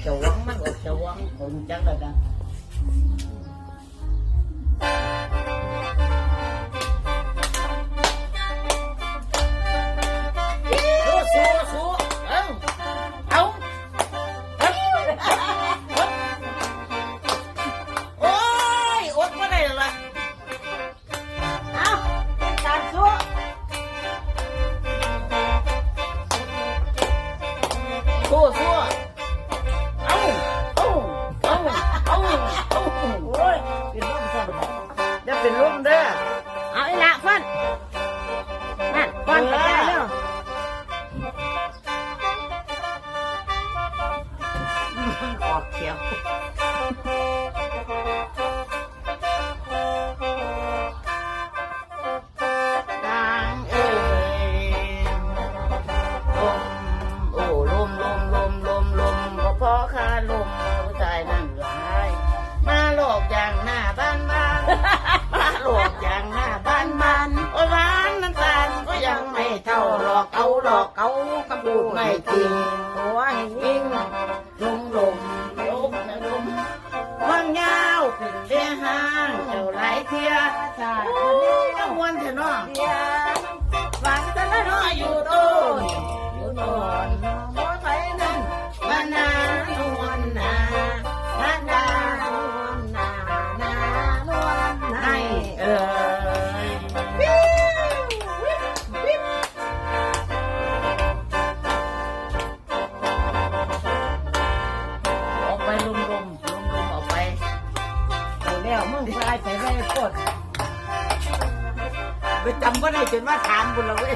ເຈົ້າຫວັງ ມັນອອກເຈົ້າຫວັງ ຂ້ອຍຮູ້ຈັກແລ້ວນະ. ສູ້ໆ ເອົາ ເອົາ ໂອ້ຍ ອົດບໍ່ໄດ້ແລ້ວລະ. ເອົາ ຕາມສູ້ ສູ້ໆ ເອົາ ເອົາ ເອົາ ເອົາ ເອົາ ໂອ້ຍ ເປັນລົມຊ້ຳ ຢ່າເປັນລົມເດີ ເອົາອີ່ຫຼ້າ ຟັນ ນັ້ນ ຟັນ ເອີ ໄປເລີຍ ອອກຂຽວ. ນາງເອີຍ ລົມ ໂອ້ ລົມ ລົມ ລົມ ລົມ ລົມ ບໍ່ພໍຄ່າລົມ ຜູ້ຊາຍນັ້ນຫຼາຍ ມາຫຼອກຢ່າງໜ້າບ້ານໆ ມາຫຼອກຢ່າງໜ້າບ້ານໆ ໂອ້ ຫວານນ້ຳຕານກໍຍັງໄມ່ເທົ່າ ຫຼອກເອົາ ຫຼອກເອົາ ຄຳພູດໄມ່ຈິງ ໂອ້ຍ ຍິງ ລົມ ລົມ ລົມ ລວງຍາວເປັນເວຫາງ ເຈົ້າຫຼາຍເທື່ອ ໂອ້ຍ ມ່ວນແທ້ເນາະ ຫວັງແຕ່ລະເນາະ ຢູ່ໂຕນ ຢູ່ໂຕນ ບໍ່ໄປນັ້ນ ບ້ານນານວນນາ ບ້ານນານວນນາ ນານວນນາ ໃຫ້ເອີຍ. ອອກໄປລົມໆ ລົມໆ ອອກໄປ ເອົາແລ້ວ ມຶງຊາຍໄປໄວໂພດ ໄປຈຳບໍ່ໄດ້ ຈົນວ່າຖາມພຸ້ນລະເວີຍ.